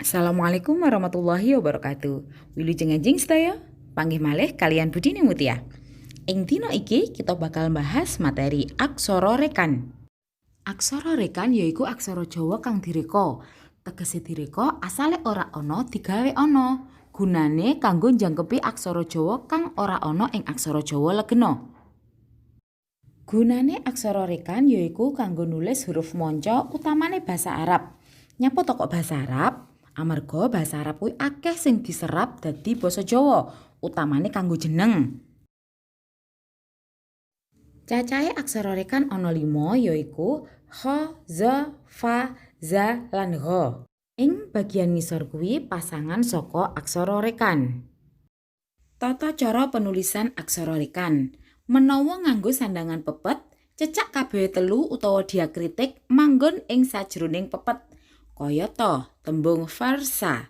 Assalamualaikum warahmatullahi wabarakatuh. Wilujeng enjing sedaya, panggih malih kaliyan Bu Dini Mutia. Ing dina iki kita bakal bahas materi aksara rekan. Aksara rekan yaiku aksara Jawa kang direka. Tegese direka asale ora ana digawe ana. Gunane kanggo njangkepi aksara Jawa kang ora ana ing aksara Jawa legena. Gunane aksara rekan yaiku kanggo nulis huruf manca utamane basa Arab. Nyapa to kok basa Arab? Amarga basa Arab kuwi akeh sing diserap dadi basa Jawa, utamane kanggo jeneng. Cacahe aksara rekan ana 5 yaiku kha, za, fa, za, lan gha. Ing bagian ngisor kuwi pasangan saka aksara rekan. Tata cara penulisan aksara rekan. Menawa nganggo sandhangan pepet, cecak kabeh telu utawa diakritik manggon ing sajroning pepet. Kayata tembung versa.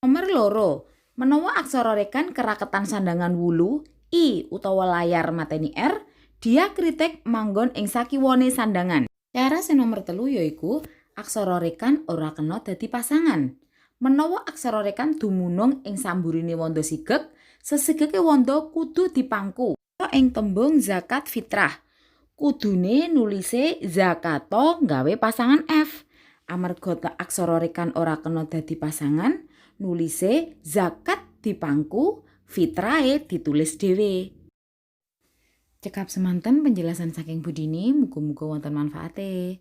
Nomer 2, menawa aksara rekan keraketan sandhangan wulu, i utawa layar mateni r, diakritik manggon ing sakiwane sandhangan. Cara sing nomer 3 yaiku aksara rekan ora kena dadi pasangan. Menawa aksara rekan dumunung ing samburine wanda sigeg, sesigege wanda kudu dipangku. Ing tembung zakat fitrah, kudune nulise zakato nggawe pasangan f. Amarga aksara rekan ora kena dadi pasangan, nulise zakat dipangku, fitrahe ditulis dhewe. Cekap semanten penjelasan saking Bu Dini, muga-muga wonten manfaate.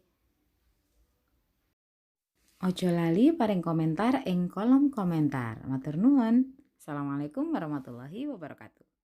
Aja lali paring komentar ing kolom komentar. Matur nuwun. Assalamualaikum warahmatullahi wabarakatuh.